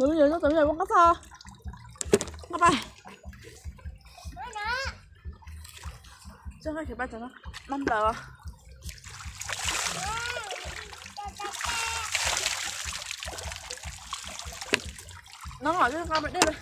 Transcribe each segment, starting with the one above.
Mus, mus, mus poob qab txaj. Nqa pais. Tso, nqa pais, tso, nqa plaws. No, nqa dej.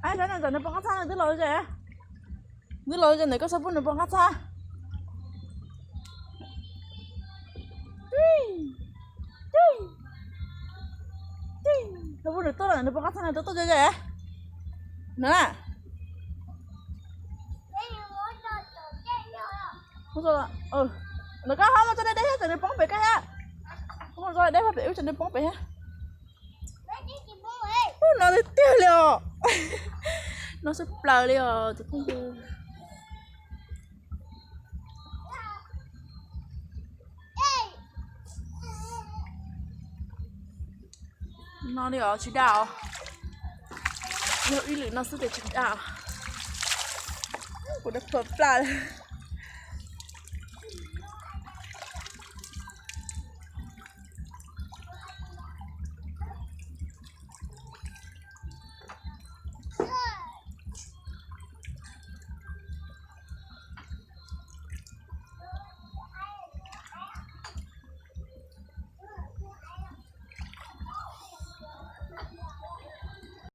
Ab, sawv no ntawm nws poob qab txaj no twb los ze. Twb los ze ntawm koj txhob pub nws poob qab txaj. Txhob pub nws tuaj, nws poob qab txaj no tuaj tuaj ze ze. No na. Ntawm koj ho mus tso deb deb thiab, txawm nws poob pem koj thiab. Mus tso deb deb pem wb, txawm nws poob pem thiab. Ub, no tiag tiag li os. No siab plaws li os tus phooj ywg. No li os, tsis daj os. Yog ib lwm no xwb ces tsis daj. Kuv daj plhuav plaj li.